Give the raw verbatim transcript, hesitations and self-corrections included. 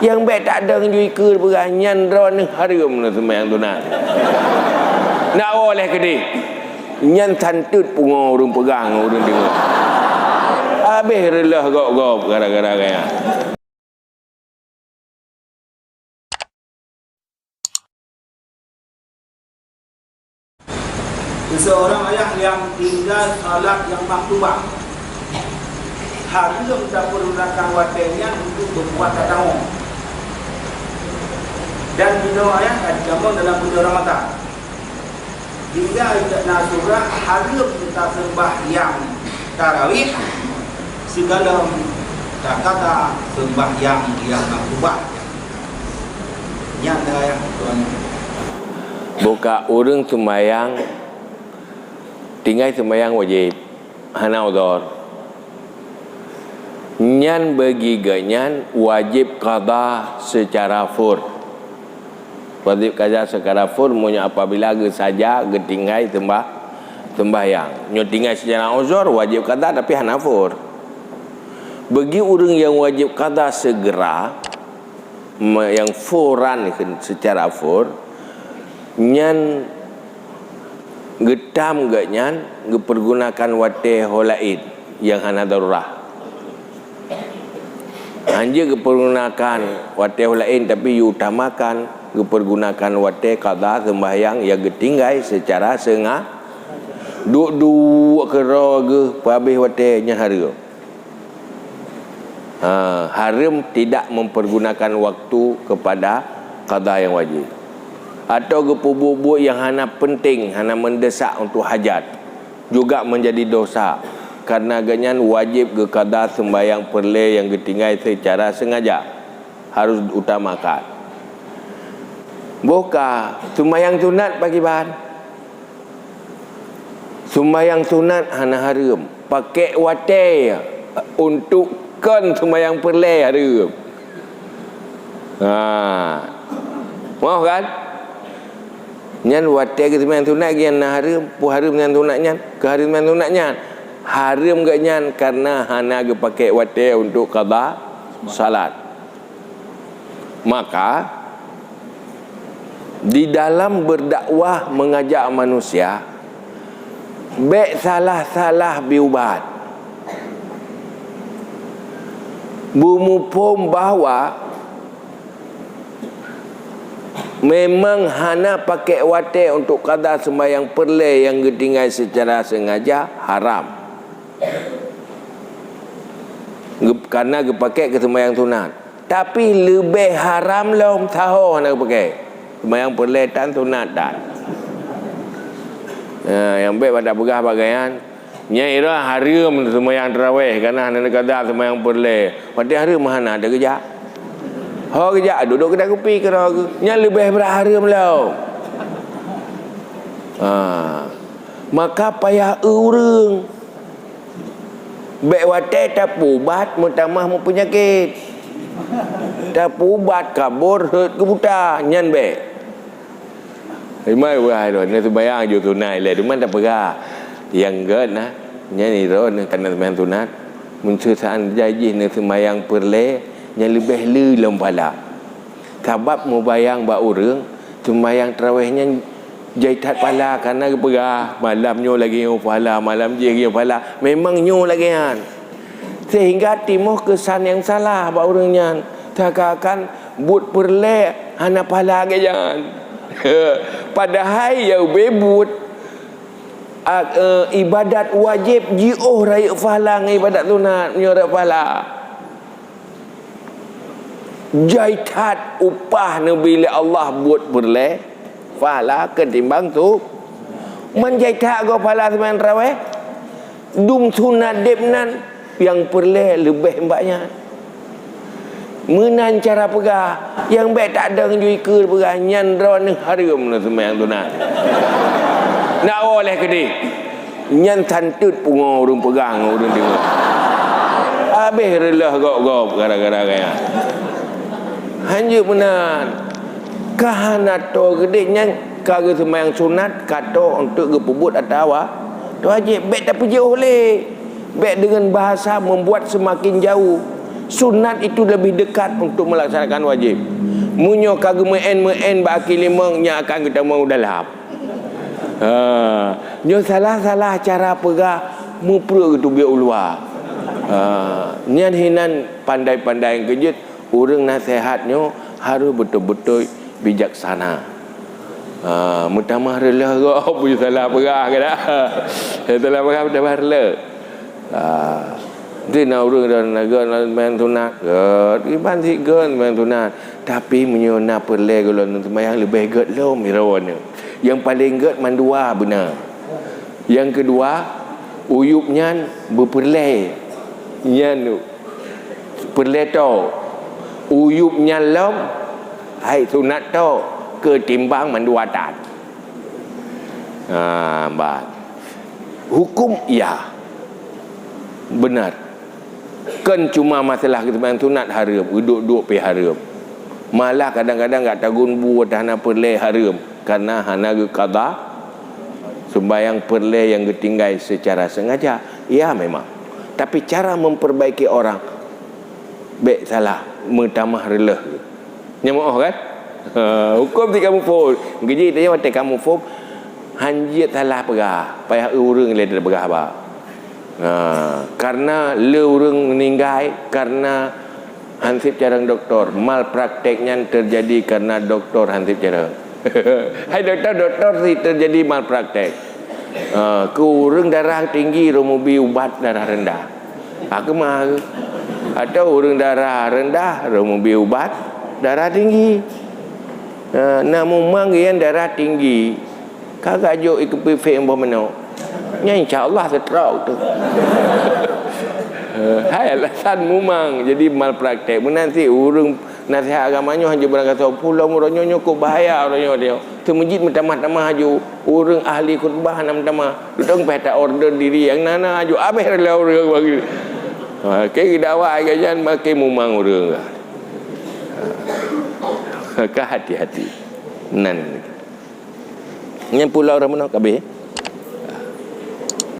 Nyang bék tadong ju ikeue peugah nyan droeneuh hareuem ngon seumayang sunat. Nak woe lé keudeh. Nyan santeut pungo ureuëng peugah ngon ureuëng deungoe. Habéh reuloh gob-gob gara-gara gaya. Seseorang ayah yang tinggal salat yang maktubah, hareuem tapeurunakkan watée nyan untuk beupuasa tamong. Dan jinoe ayah ka jitamong dalam buleuen Ramadhan. Hingga na surah hareuem taseumbahyang tarawih sigohlom takada seumbahyang yang maktubah. Nyan dah ayah tuan. Buka ureuëng seumayang, tinggai seumayang wajéb, hana udhor. Nyan bagi geuhnyan wajéb qadha seucara fur. Wajéb qadha seucara fur meunyoe apabila geusaja geutinggai seumbah-, seumbahyang. Nyoe tinggai seucara uzur wajéb qadha tapi hana fur. Bagi ureuëng nyang wajéb qadha seugera, me-, nyang furan seucara fur, nyan geutam geuhnyan geupeurgunakan watée ho laén nyang hana darurah. Hanjeuet geupeurgunakan watée ho laén tapi utamakan geupeurgunakan watée qadha seumbahyang nyang geutinggai seucara seunga-, duek-duek keudroe geuh peuhabéh watée nyan hareuem. Ha, hareuem tidak mempergunakan waktu kepada qadha nyang wajéb. Atau geupeubuet-buet nyang hana penting, hana mendesak untuk hajat, juga menjadi dosa. Karena geuhnyan wajéb geuqadha seumbahyang peureulée nyang geutinggai seucara seungaja, harus utamakan. Boh ka seumbahyang sunat pakriban? Seumbahyang sunat hana hareuem. Pakék watée untuk kon seumbahyang peureulée hareuem. Ha. Moh kan? Nyan watée geuseumbahyang sunat geuhnyan na hareuem, peue hareuem nyan sunat nyan, keu hareuem nyan sunat nyan. Hareuem geuhnyan karena hana geupakék watée untuk qadha salat. Maka, di dalam berdakwah mengajak manusia, bék salah-salah biubat. Beumuphom bahwa memang hana pakék watée untuk qadha seumbahyang peureulée nyang geutinggai seucara seungaja haram. Geu-, karena geupakék keu seumbahyang sunat. Tapi leubeh haram lom saho hana geupakék. Seumbahyang peureulée tan sunat tan. Ha, nyang bék bak tapeugah bak geuhnyan, nyan iroh hareuem seumbahyang tarawih, karena hana geuqadha seumbahyang peureulée. Watée hareuem hana tageujak. Ho geujak, duek-duek keudak kupi keudroe geuh. Nyan leubeh brat hareuem lom. Ha. Maka payah eu ureuëng. Bék watée tapeuubat meutamah meupeunyakét. Tapeuubat kabor rhot keu buta, nyan bék. Imai wahai lôn, na seumbahyang ju sunat ilée, teuma tapeugah. Nyang gét na, nyan iroh na kana seumbahyang sunat. Meuseusan jai jih na seumbahyang peureulée, nyan leubeh le lom pahala. Sabab mubayang bak ureuëng, seumbahyang tarawih nyan jai that pahala, karena geupeugah, malam nyoe lagée nyoe pahala, malam jih lagée nyoe pahala. Memang nyoe lagée nyan. Sehingga timoh keusan nyang salah bak ureuëng nyan. Seakan-akan buet peureulée hana pahala lagée nyan. Padahai nyang ubé buet, a, e, ibadat wajéb jiôh rayeuk pahala ngon ibadat sunat, meunyoe rayeuk pahala. Jai that upah neubri lé Allah buet peureulée pahala keutimbang tu. Man jai that goe pahala seumbahyang tarawih, dum sunat deb nan nyang peureulée leubeh mbak nyan. Meunan cara peugah, nyang bék tadong ju ikeue peugah nyan droeneuh hareuem ngon seumbahyang sunat. Nak woe lé keudeh. Nyan santeut pungo ureuëng peugah ngon ureuëng deungoe. Habéh reuloh gob-gob gara-gara gaya. Hanjeuet meunan. Ka hana toe geude nyan ka geuseumbahyang sunat, ka toe untuk geupeubuet atawa toe wajéb. Bék tapeujiôh lé. Bék deungon bahasa membuat seumaken jauh. Sunat itu lebih dekat untuk melaksanakan wajib. Meunyoe ka geumeu'en-meu'en bak akhé limong, nyan akan geutamong u dalam. Ha, nyoe salah-salah cara peugah, mupreh geuteubiet u luwa. Ha, nyan hinan pandai-pandai keujeuet, ureuëng naseuhat nyoe harus beutôi-beutôi bijaksana. Ha, meutamah reuloh gob, salah peugah ke dak? Salah peugah meutamah reuloh. Ah, di na ureuëng dah na gét na main sunat, gét, iban si gét main sunat. Tapi meunyoe na peureulée gohlom seumayang leubeh gét lom droeneuh. Yang paling gét mandua beuna. Yang kedua, uyueb nyan beupeureulée. Nyan peureulée to. Uyueb nyan lom hai sunat to keutimbang mandua tan. Ha, bah. Hukum iya. Benar. Kan cuma masalah geuseumbahyang sunat hareuem, geuduek-duek pih hareuem. Malah kadang-kadang gak tagun bu atah hana peureulée hareuem karena hana geuqadha seumbahyang peureulée yang geutinggai secara sengaja. Ya memang. Tapi cara memperbaiki orang bek salah, meutamah reuloh. Nyan meu'oh kan? Ha, hukum si kamu phon. Geujik tanya watée kamu phon, hanjeuet salah peugah, payah ureuëng lé peugah ba. Ha, karena le ureuëng meninggai karena hansip carang doktor. Malpraktek nyan terjadi karena doktor hansip carang. Hai doktor, doktor si terjadi malpraktek. Ha, ke ureuëng darah tinggi romubi ubat darah rendah. Ha, keumah ke? Atau ureuëng darah rendah romubi ubat darah tinggi. Ha, na mumang yang darah tinggi. Ka gajok ikeupifek boh menok. Nya insya Allah setrok tu. Hai alasan mumang jadi malpraktek. Meunan si ureuëng nasihat agama nyoe hanya barang kata pulang uroe nyoe kok bahaya uroe nyoe dia. Teumujit meutamah-tamah aju ureuëng ahli khutbah hana meutamah. Duduk peh tak order diri yang nana aju abeh rela ureuëng bagi. Ha, ke dakwah gajan makin mumang ureuëng. Ka hati-hati. Nan. Nyan pulang ureuëng meunoe kabeh.